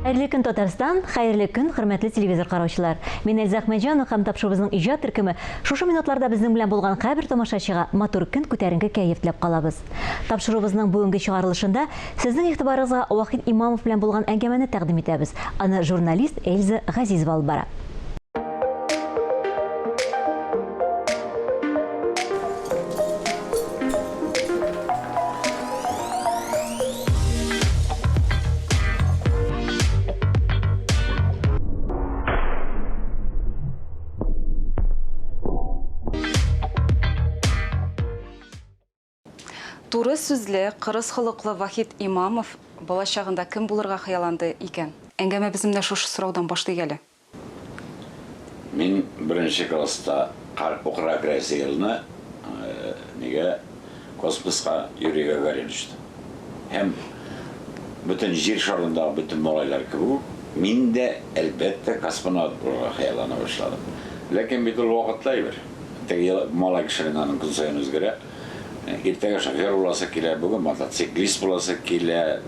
Хәерле көн, Татарстан! Хәерле көн, хөрмәтле телевизор караучылар! Мин Эльза Әхмәтҗанова һәм тапшыруыбызның иҗат төркеме шушы минутларда безнең белән булган һәрбер тамашачыга матур көн, күтәренке кәеф теләп калабыз. Тапшыруыбызның бүгенге чыгарылышында сезнең игътибарыгызга Вахит Имамов белән булган әңгәмәне тәкъдим итәбез. Аны журналист Эльза Газизова алып бара. Туры сүзле, кырыс холыклы Вахит Имамов балачагында кем булырга хыялланды икән? Әңгәмәбезне менә шушы сораудан башлыйк әле. Мин беренче класста укырга керәсе елны нигә космоска Юрий Гагарин очты. Һәм бөтен җир шарындагы бөтен малайлар кебек үк, мин дә, әлбәттә, космонавт булырга хыяллана башладым. Ләкин бит ул вакытлы әйбер. Теге малай кешенең аның көн саен үзгәрә. Иртәгә шофер буласы килә, бүген мотоциклист буласы килә,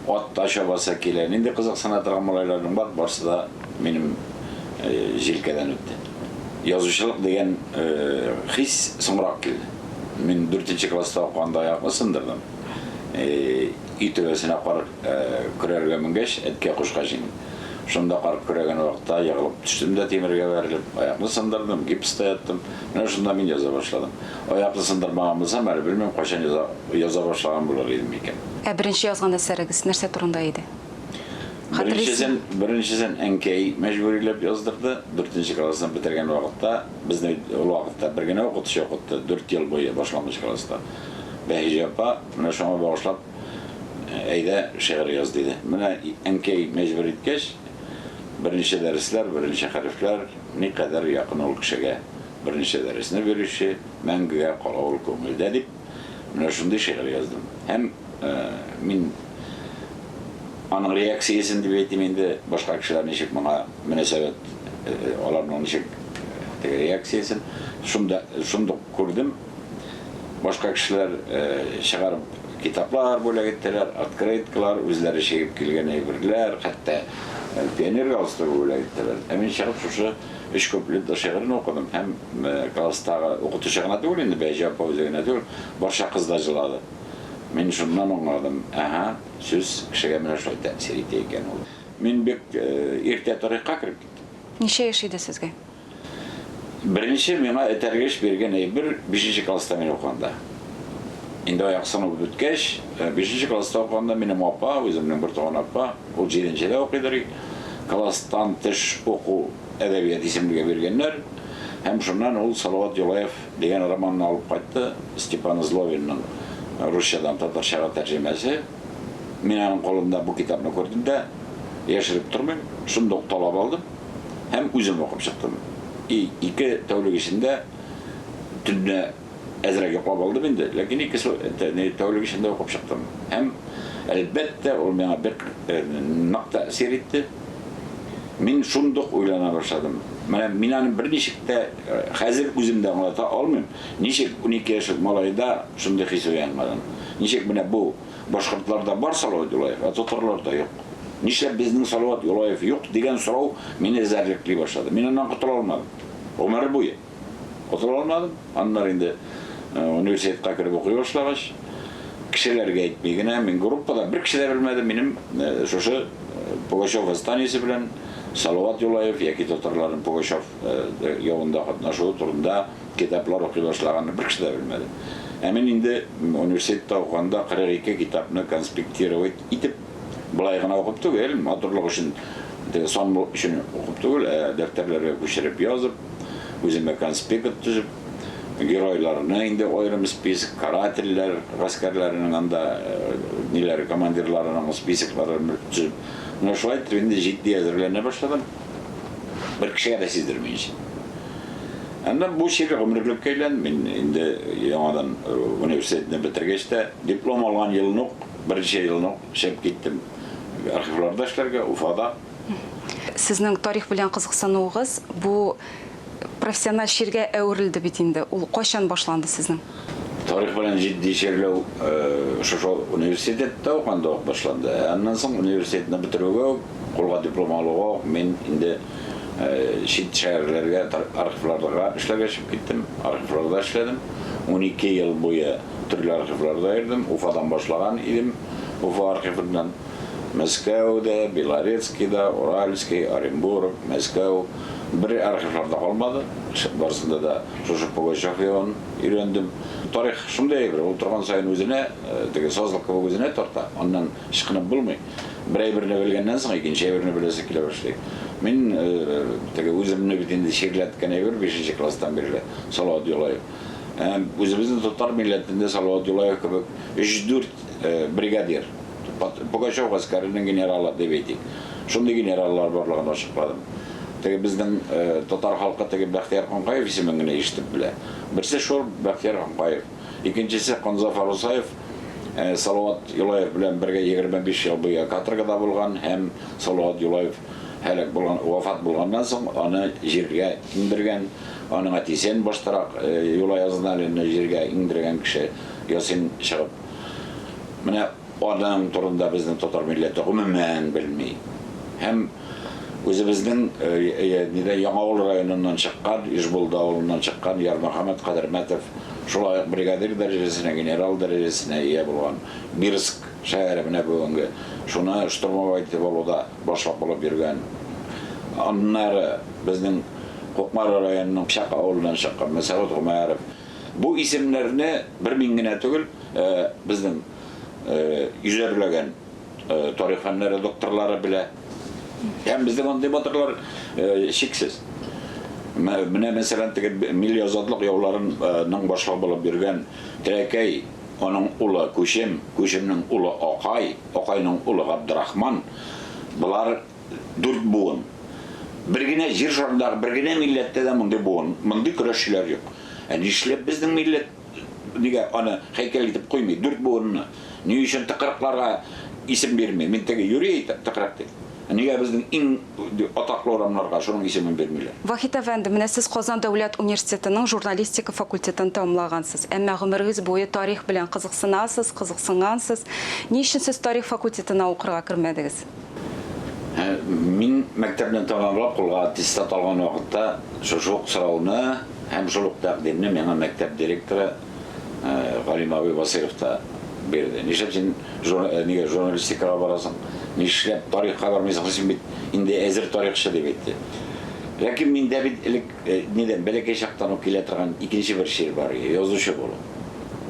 атта чабасы килә. Нинди кызыксына торган малайларның бар, барсы да минем җилкәдән үтте. Язучылык дигән хис соңрак килде. Мин дүртенче класста укыганда аякны сындырдым. Өй түбәсенә кар көрәргә менгәч, әткәй кушкач инде. Шунда кар көрәгән вакытта егылып төштем дә тимергә бәрелеп, аякны сындырдым, гипста яттым. Менә шунда мин яза башладым. Аякны сындырмаган булсам, әле белмим, кайчан яза, яза башлаган булыр идем микән. Ә беренче язган әсәрегез нәрсә турында иде? Беренчесен, беренчесен әнкәй мәҗбүриләп яздырды. Дүртенче классны бетергән вакытта, безне бит ул вакытта бер генә укытучы укытты, дүрт ел буе башлангыч класста. Бәһиҗә апа, менә шуңа багышлап Әйдә, шигырь яз, диде. Менә әнкәй мәҗбүр иткәч, беренче дәресләр, беренче хәрефләр никадәр якын ул кешегә. Беренче дәресне бирүче мәңгегә кала ул күңелдә, дип, менә шундый шигырь яздым. Һәм мин аның реакциясен дип әйтим инде, башка кешеләр ничек моңа мөнәсәбәт, аларның ничек теге реакциясен шунда шундук күрдем. Башка кешеләр чыгарып китаплар бүләк иттеләр, открыткалар, үзләре чигеп килгән әйберләр, хәтта пионер галстугы бүләк иттеләр. Ә мин чыгып шушы өч куплетлы шигырен укыдым һәм класстагы укытучы гына түгел инде, Бәһҗә апа үзе генә түгел, барча кыз да җылады. Мин шуннан аңладым, әһә, сүз кешегә менә шулай тәэсир итә икән ул. Мин бик иртә тарихка кереп киттем. Ничә яшь иде сезгә? Беренче миңа этәргеч биргән әйбер бишенче класста мин укыганда. Инде аяк сынып беткәч, бишенче класста укыганда минем апа, үземнең бертуган апа, ул җиденчедә укыйдыр, класстан тыш уку әдәбият исемлеге биргәннәр. Һәм шуннан ул Салават Юлаев дигән романны алып кайтты, Степан Злобинның русчадан татарчага тәрҗемәсе. Мин аның кулында бу китапны күрдем дә, яшереп тормыйм, шундук талап алдым. Һәм үзем укып чыктым. И ике тәүлек эчендә төнлә әзрәк йоклап алдым инде, ләкин ике тәүлек эчендә укып чыктым. Һәм, әлбәттә, ул миңа бик нык тәэсир итте. Мин шундук уйлана башладым. Менә мин аны берничек тә хәзер үзем дә аңлата алмыйм. Ничек 12 яшьлек малайда шундый хис уянмаган? Ничек менә бу Башкортларда бар Салават Юлаев, ә татарларда юк. Нишләп безнең Салават Юлаев юк дигән сорау мине эзәрлекли башлады. Мин аннан котыла алмадым. Гомер буе котыла алмадым. Аннары инде университетка кереп укый башлагач, кешеләргә әйтми генә, мин группада бер кеше дә белмәде минем шушы Пугачев восстаниесе белән Салават Юлаев яки татарларның Пугачев явында катнашуы турында китаплар укый башлаганны бер кеше дә белмәде. Ә мин инде университетта укыганда 42 китапны конспектировать итеп, болай гына укып түгел, матурлык өчен, теге сан өчен укып түгел, ә дәфтәрләргә күчереп язып, үземә конспект төзеп, геройларны инде аерым список, карательләр гаскәрләренең анда ниләре, командирларының списокларын төзеп, менә шулай итеп инде җитди әзерләнә башладым. Бер кешегә дә сиздермәенчә. Аннан бу чир гомерлеккә әйләнде. Мин инде яңадан университетны бетергәч тә, диплом алган елны ук, берничә елны ук чыгып киттем архивларда эшләргә, Уфада. Сезнең тарих белән кызыксынуыгыз бу профессиональ чиргә әверелде бит инде. Ул кайчан башланды сезнең? Тарих белән җитди чирләү шушы университетта укыганда ук башланды. Ә аннан соң университетны бетерүгә үк Кулга диплом алуга ук мин инде чит шәһәрләргә, архивларга эшләргә чыгып киттем. Архивларда эшләдем. 12 ел буе төрле архивларда йөрдем. Уфадан башлаган идем, Уфа архивыннан. Мәскәүдә, Белорецкийда, Уральский, Оренбург, Мәскәү. Бер архивларда калмады. Барысында да шушы Пугачев ягын өйрәндем. Тарих шундый әйбер, ул торган саен үзенә, теге сазлык кебек үзенә тарта. Аннан ычкынып булмый. Бер әйберне белгәннән соң, икенче әйберне беләсе килә башлый. Мин теге үземне бит инде чирләткән әйбер бишенче класстан бирле Салават Юлаев. Үзебезнең татар милләтендә Салават Юлаев кебек өч-дүрт бригадир, Пугачев гаскәренең генералы дип әйтик. Шундый генераллар барлыгын ачыкладым. Теге безнең татар халкы теге Бәхтияр Канкаев исемен генә ишетеп белә. Берсе шул Бәхтияр Канкаев. Икенчесе Канзафар Усаев Салават Юлаев белән бергә 25 ел буе каторгада булган һәм Салават Юлаев һәлак булган, вафат булганнан соң аны җиргә иңдергән, аның әтисен баштарак Юлай Азналинны җиргә иңдергән кеше Ясин чыгып. Менә аның турында безнең татар милләте гомумән белми. Һәм үзебезнең нидә Яңавыл районыннан чыккан, Ижбулды авылыннан чыккан Ярмөхәммәт Кадермәтов шулай ук бригадир дәрәҗәсенә, генерал дәрәҗәсенә ия булган. Бирск шәһәре менә бүгенге. Шуны штурмовать итеп алуда башлап булып йөргән. Аннары безнең Кукмара районының Пчак авылыннан чыккан Мәсәгуть Гомәров. Бу исемнәрне бер мин генә түгел, безнең йөзәрләгән тарих фәннәре докторлары белә. Һәм безнең андый батырлар чиксез. Менә мәсәлән, теге милли азатлык яуларының башлыгы булып йөргән Терәкәй, аның улы Күчем, Күчемнең улы Акай, Акайның улы Габдрахман. Болар дүрт буын. Бер генә җир шарындагы бер генә милләттә дә мондый буын, мондый көрәшчеләр юк. Ә нишләп безнең милләт нигә аны һәйкәл итеп куймый, дүрт буынны? Ни өчен тыкрыкларга исем бирми? Мин теге юри әйтәм, тыкрык дип. Нигә безнең иң атаклы урамнарга шуның исемен бирмиләр? Вахит әфәнде, менә сез Казан дәүләт университетының журналистика факультетын тәмамлагансыз. Әмма гомерегез буе тарих белән кызыксынасыз, кызыксынгансыз. Ни өчен сез тарих факультетына укырга кермәдегез? Мин мәктәпне тәмамлап, кулга аттестат алган вакытта шушы ук сорауны һәм шул ук тәкъдимне миңа мәктәп директоры Галим абый Басыйров та бирде. Нишләп син нигә журналистикага барасың? Нишләп тарихка бармыйсың? Син бит инде әзер тарихчы, дип әйтте. Ләкин миндә бит элек нидән бәләкәй чактан ук килә торган икенче бер чир бар иде, язучы булу.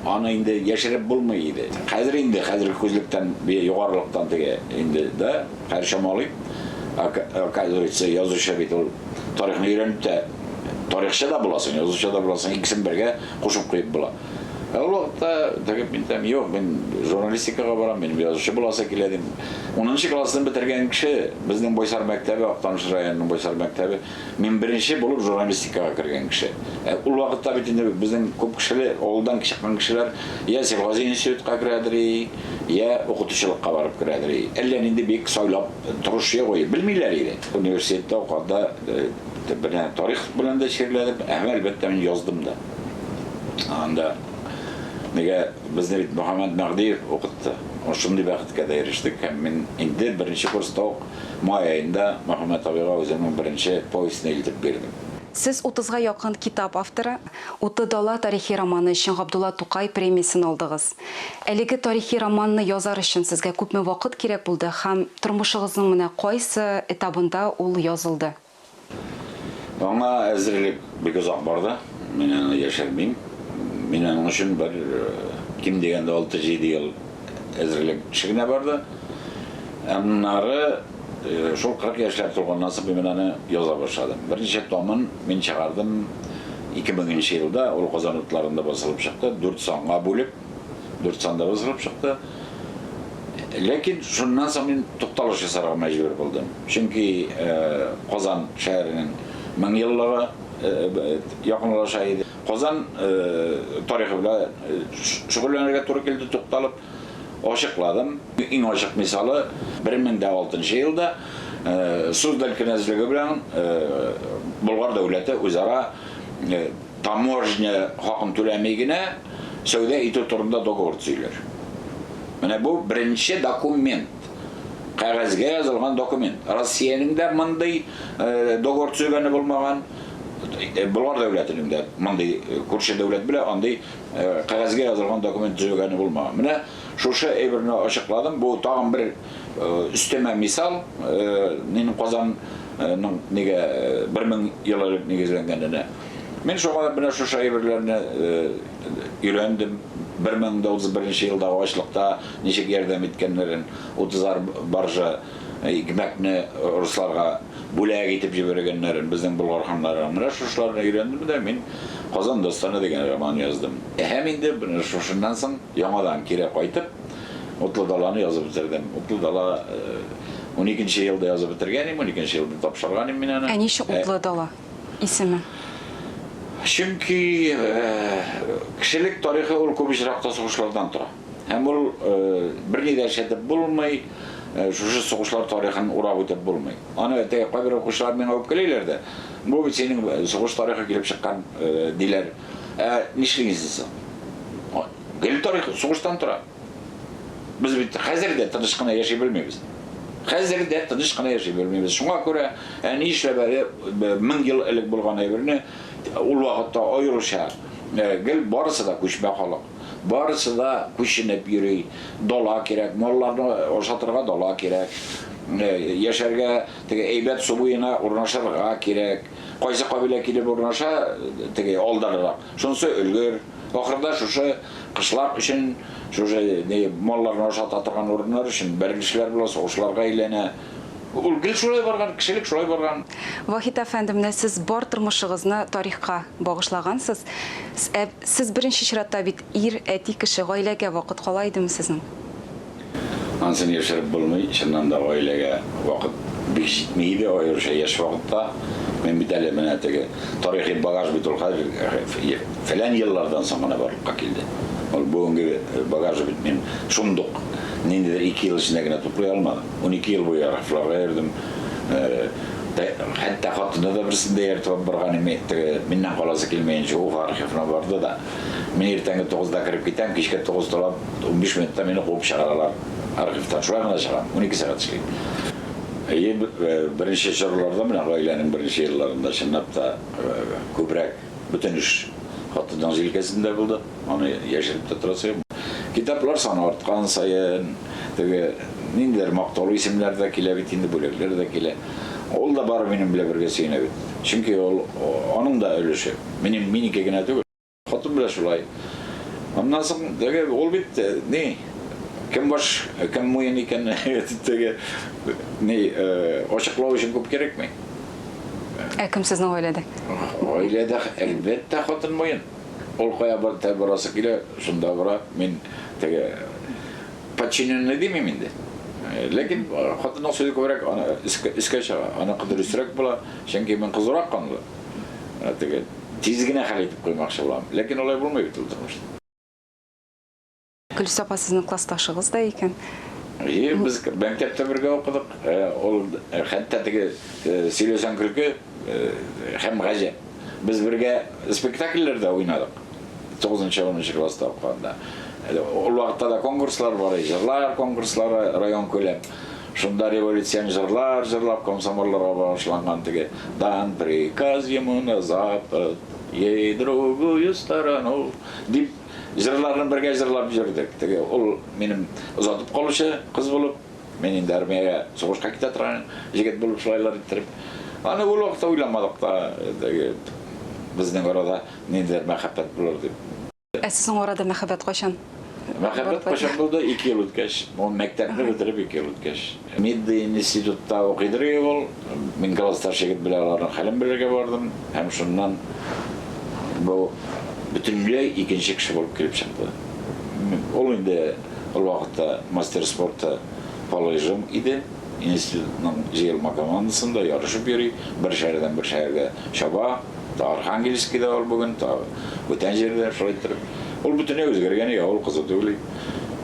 Аны инде яшереп булмый иде. Хәзер инде, хәзерге күзлектән, югарылыктан теге инде да, хәзер чамалыйм. Оказывается, язучы бит ул тарихны өйрәнеп тә тарихчы да буласың, язучы да буласың, икесен бергә кушып куеп була. Ә ул вакытта теге мин әйтәм, юк, мин журналистикага барам, минем язучы буласы килә дим. Унынчы классны бетергән кеше, безнең Байсар мәктәбе, Актаныш районының Байсар мәктәбе, мин беренче булып журналистикага кергән кеше. Ә ул вакытта бит инде безнең күп кешеле, авылдан чыккан кешеләр я сельхозинститутка керәдер, я укытучылыкка барып керәдер. Әллә нинди бик сайлап торыш юк иде, белмиләр иде. Университетта укыганда Менә тарих белән дә чирләдем, һәм әлбәттә мин яздым да. Анда нигә безне бит Мөхәммәд Мәһдиев укытты. Шундый бәхеткә дә ирештек һәм мин инде беренче курста ук май аенда Мөхәммәд абыйга үземнең беренче повестьны илтеп бирдем. Сез утызга якын китап авторы, Утлы дала тарихи романы өчен Габдулла Тукай премиясен алдыгыз. Әлеге тарихи романны язар өчен сезгә күпме вакыт кирәк булды һәм тормышыгызның менә кайсы этабында ул язылды? Аңа әзерлек бик озак барды, мин аны яшермим. Мин аның өчен бер, ким дигәндә, алты-җиде ел әзерлек эше генә барды. Аннары шул 40 яшьләр тулганнан соң мин аны яза башладым. Берничә томын мин чыгардым 2000 нче елда, ул Казан утларында басылып чыкты, дүрт санга бүлеп, дүрт санда басылып чыкты. Ләкин шуннан соң мин тукталыш ясарга мәҗбүр булдым. Чөнки Казан шәһәренең меңьеллыгы якынлаша иде. Казан тарихы белән шөгыльләнергә туры килде, тукталып ачыкладым. Иң ачык мисалы, 1006 нчы елда Суздаль кенәзлеге белән Болгар дәүләте үзара таможня хакын түләми генә сәүдә итү турында договор төзиләр. Менә бу беренче документ. Кәгазьгә язылган документ. Россиянең дә мондый договор төзегәне булмаган, Болгар дәүләтенең дә мондый күрше дәүләт белән андый кәгазьгә язылган документ төзегәне булмаган. Менә шушы әйберне ачыкладым. Бу тагын бер өстәмә мисал, минем Казанның нигә 1000 ел элек нигезләнгәненә. Мин шуңа менә шушы әйберләрне өйрәндем. 1031 елдагы ачлыкта ничек ярдәм иткәннәрен, утызар баржа икмәкне русларга бүләк итеп җибәргәннәрен, безнең болгар ханнарының. Менә шушыларны өйрәндем дә мин Казан дастаны дигән роман яздым. Һәм инде менә шушыннан соң яңадан кире кайтып, Утлы даланы язып бетердем. Утлы дала уникенче елда язып бетергән идем, уникенче елда тапшырган идем мин аны. Ә ни өчен Утлы дала исеме? Чөнки кешелек тарихы ул күп очракта сугышлардан тора. Һәм ул берни дә эшләтеп булмый, шушы сугышлар тарихын урап үтеп булмый. Аны теге кайбер укучылар миңа үпкәлиләр дә. Бу бит синең сугыш тарихы килеп чыккан, диләр. Ә нишлисең соң? Гел тарих сугыштан тора. Без бит хәзер дә тыныч кына яши белмибез. Хәзер дә тыныч кына яши белмибез. Шуңа күрә, ә ни эшләп әле 1000 ел элек булган әйберне ул вакытта аеруча гел барысы да күчмә халык. Барысы да күченеп йөри. Дала кирәк, малларны ашатырга дала кирәк. Яшәргә теге әйбәт су буена урнашырга кирәк. Кайсы кабилә килеп урнаша, теге алдарырак. Шунысы өлгер. Ахырда шушы кышлак өчен, шушы ни малларны ашата торган урыннар өчен бәрелешләр була, сугышларга әйләнә. Ул гел шулай барган, кешелек шулай барган. Вахит әфәнде, менә сез бар тормышыгызны тарихка багышлагансыз. Ә сез беренче чиратта бит ир, әти кеше, гаиләгә вакыт кала идеме сезнең? Анысын яшереп булмый, чыннан да гаиләгә вакыт бик җитми иде, аеруча яшь вакытта. Мин бит әле менә теге тарихи багаж бит ул хәзер фәлән еллардан соң гына барлыкка килде. Ул бүгенге багажы бит мин шундук ниндидер ике ел эчендә генә туплый алмадым. 12 ел буе архивларга йөрдем. Хәтта хатыны да берсен дә ияртеп алып барган име, теге миннән каласы килмәенчә Уфа архивына барды да. Мин иртәнге тугызда кереп китәм, кичке тугыз тула 15 минутта мине куып чыгаралар архивтан. Шулай гына чыгам, 12 сәгать эшлим. Әйе, беренче чорларда, менә гаиләнең беренче елларында чынлап та күбрәк бөтен эш хатынның җилкәсендә булды. Аны яшереп тә торасы юк. Китаплар саны арткан саен, теге ниндидер мактаулы исемнәр дә килә бит инде, бүләкләр дә килә. Ул да бары минем белән бергә сөенә бит. Чөнки ул аның да өлеше. Минем минеке генә түгел. Хатын белән шулай. Аннан соң теге ул бит э, ни кем баш, кем муен икән теге ни э, ачыклау өчен күп кирәкми. Ә кем сезнең гаиләдә? Гаиләдә әлбәттә хатын муен. Ул кая бар, барасы килә, шунда бара. Мин теге подчиненный димим инде. Э, ләкин хатынның сүзе күбрәк аны өскә чыга. Аныкы дөресрәк була, чөнки мин кызурак канлы. Теге тиз генә хәл итеп куймакчы булам. Ләкин алай булмый бит ул тормышта. Гөлүсә апа сезнең классташыгыз да икән. Әйе, без мәктәптә бергә укыдык. Э, ул э, хәтта теге э, сөйләсәң көлке һәм гаҗәп. Без бергә спектакльләрдә уйнадык. 9-10 класста укыганда. Ул вакытта да конкурслар бар, җырлар конкурслары район күләм. Шунда революцион җырлар җырлап комсомолларга багышланган теге Дан приказ ему на запад, ей другую сторону дип җырларны бергә җырлап йөрдек. Теге ул минем озатып калучы кыз булып, мин инде армиягә сугышка китә торган җегет булып шулайлар иттереп. Аны ул вакытта уйламадык та, теге безнең арада ниндидер мәхәббәт булыр дип. Ә сезнең арада мәхәббәт кайчан? Мәхәббәт кайчан булды? Ике ел үткәч. Ул мәктәпне бетереп ике ел үткәч. Мединститутта укыйдыр иде ул. Мин классташ егет белән аларның хәлен белергә бардым. Һәм шуннан бу бөтенләй икенче кеше булып килеп чыкты. Ул инде ул вакытта мастер спорта по лыжам иде. Институтның җыелма командасында ярышып йөри. Бер шәһәрдән бер шәһәргә чаба. Та Архангельскида ул бүген, та бүтән җирдә, шулай иттереп. Ул бөтенләй үзгәргән иде, авыл кызы түгел.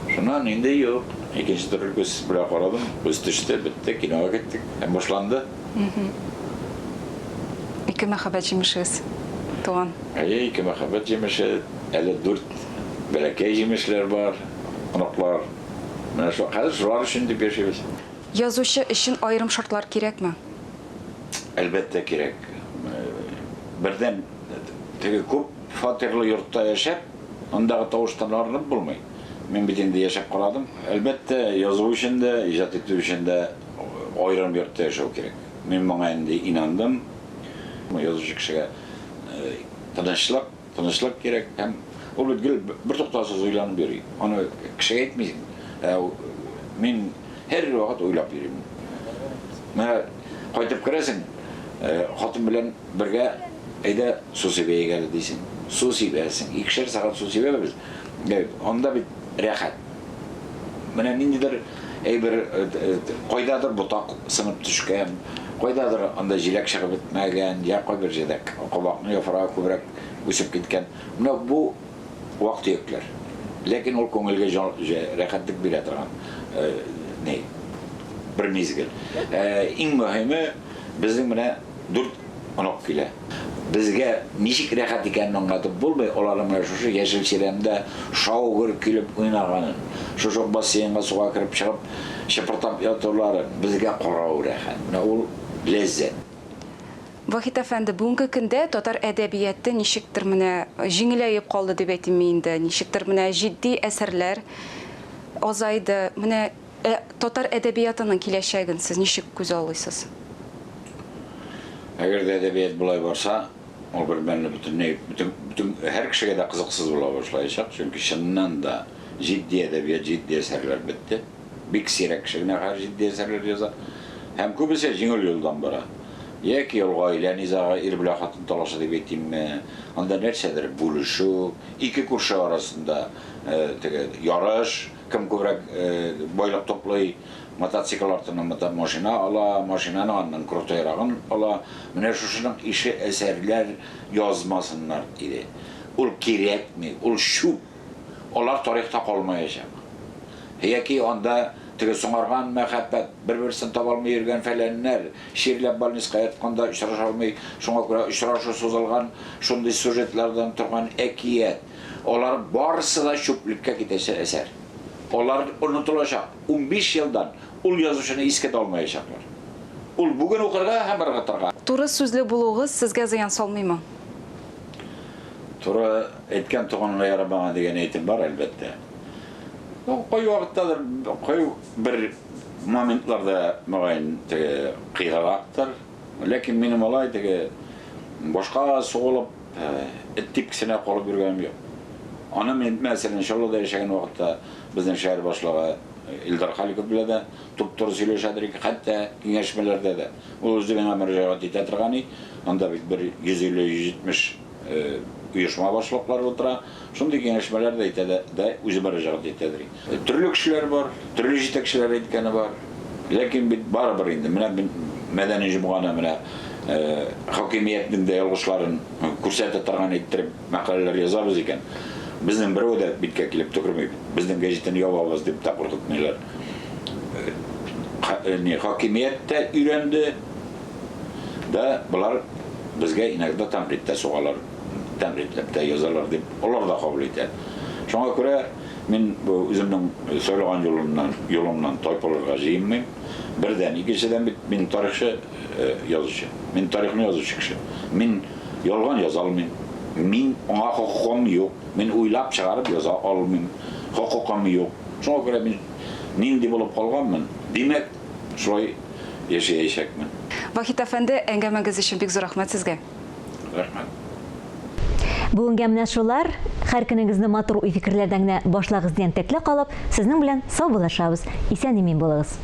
Шуннан инде юк. Икенче төрле күз белән карадым, күз төште, бетте, кинога киттек һәм башланды. Ике мәхәббәт җимешегез туган. Әйе, ике мәхәббәт җимеше, әле дүрт бәләкәй җимешләр бар, оныклар. Менә шул, хәзер шулар өчен дип яшибез. Язучы өчен аерым шартлар кирәкме? Әлбәттә, кирәк. Бердән, теге күп фатирлы йортта яшәп, андагы тавыштан арынып булмый. Мин бит инде яшәп карадым. Әлбәттә, язу өчен дә, иҗат итү өчен дә аерым йортта яшәү кирәк. Мин моңа инде инандым. Язучы кешегә тынычлык, Тынычлык кирәк һәм ул бит гел бертуктаусыз уйланып йөри. Аны кешегә әйтмисең. Ә мин һәрвакыт уйлап йөрим. Менә кайтып керәсең, хатын белән бергә әйдә су сибәйек әле дисең. Су сибәсең. Икешәр сәгать су сибәбез. Анда бит рәхәт. Менә ниндидер әйбер, кайдадыр ботак сынып төшкән, кайдадыр анда җиләк чыгып бетмәгән, я кайбер җирдә кабакның яфрагы күбрәк үсеп киткән. Менә бу вак-төякләр. Ләкин ул күңелгә рәхәтлек бирә торган ни, бер мизгел. Иң мөһиме, безнең менә дүрт онык килә. Безгә ничек рәхәт икәнен аңлатып булмый, аларның менә шушы яшел чирәмдә шау-гөр килеп уйнаганын, шушы ук бассейнга суга кереп чыгып, чыпыртап ятуларын безгә карау рәхәт. Менә ул ләззәт. Вахит әфәнде, бүгенге көндә татар әдәбияты ничектер менә җиңеләеп калды дип әйтимме инде, ничектер менә җитди әсәрләр азайды. Менә Ә татар әдәбиятының киләчәген сез ничек күзаллыйсыз? Әгәр дә әдәбият болай барса, ул бер мәлне бөтенләй, бөтен, бөтен, һәр кешегә дә кызыксыз була башлаячак, чөнки чыннан да җитди әдәбият, җитди әсәрләр бетте. Бик сирәк кеше генә хәзер җитди әсәрләр яза. Һәм күбесе җиңел юлдан бара. Яки ул гаилә низагы, ир белән хатын талашы дип әйтимме, анда нәрсәдер бүлешү, ике күрше арасында теге ярыш, Кем күбрәк байлык туплый, мотоцикл артыннан машина ала, машинаның аннан крутойрагын ала. Менә шушының ише әсәрләр язмасыннар иде. Ул кирәкми, ул чүп. Алар тарихта калмаячак. Яки анда теге соңарган мәхәббәт, бер-берсен таба алмый йөргән фәләннәр, чирләп больницка ятканда очраша алмый, шуңа күрә очрашу сузылган, шундый сюжетлардан торган әкият. Алар барысы да чүплеккә китәчәк әсәр. Алар онытылачак. 15 елдан ул язучыны искә дә алмаячаклар. Ул бүген укырга һәм ыргытырга. Туры сүзле булуыгыз сезгә зыян салмыймы? Туры әйткән туганга ярамаган дигән әйтем бар, әлбәттә. Ну, кайвакыттадыр, кай бер моментларда, мөгаен, теге кыйгырактыр. Ләкин минем алай теге башка сугылып, Эт типкесенә калып йөргәнем юк. Аны мин, мәсәлән, Чаллыда яшәгән вакытта безнең шәһәр башлыгы Илдар Халиков белән дә туп-туры сөйләшәдер идек, хәтта киңәшмәләрдә дә. Ул үзе миңа мөрәҗәгать итә торган и, анда бит бер 150-170 оешма башлыклары утыра. Шундый киңәшмәләр дә итә дә, дә үзе мөрәҗәгать итәдер. Төрле кешеләр бар, төрле җитәкчеләр әйткәне бар. Ләкин бит барыбер инде, менә мин Мәдәни җомганы менә хакимиятнең дә ялгышларын күрсәтә торган иттереп мәкаләләр язабыз икән, безнең берәү дә биткә килеп төкерми бит. Безнең гәҗитне ябабыз дип тә куркытмыйлар. Ни, хакимият тә өйрәнде, да болар безгә иногда тәнкыйть тә сугалар. Тәнкыйтьләп тә язалар дип, алар да кабул итә. Шуңа күрә мин бу үземнең сайлаган юлымнан, юлымнан тайпылырга җыенмыйм. Бердән, икенчедән бит мин тарихчы язучы. Мин тарихны язучы кеше. Мин ялган яза алмыйм. Мин аңа хокукым юк. Мин уйлап чыгарып яза алмыйм. Хокукым юк. Шуңа күрә мин нинди булып калганмын, димәк, шулай яшәячәкмен. Вахит әфәнде, әңгәмәгез өчен бик зур рәхмәт сезгә. Рәхмәт. Бүгенгә менә шулар. Һәр көнегезне матур уй-фикерләрдән генә башлагыз дигән теләктә калып, сезнең белән саубуллашабыз. Исән-имин булыгыз.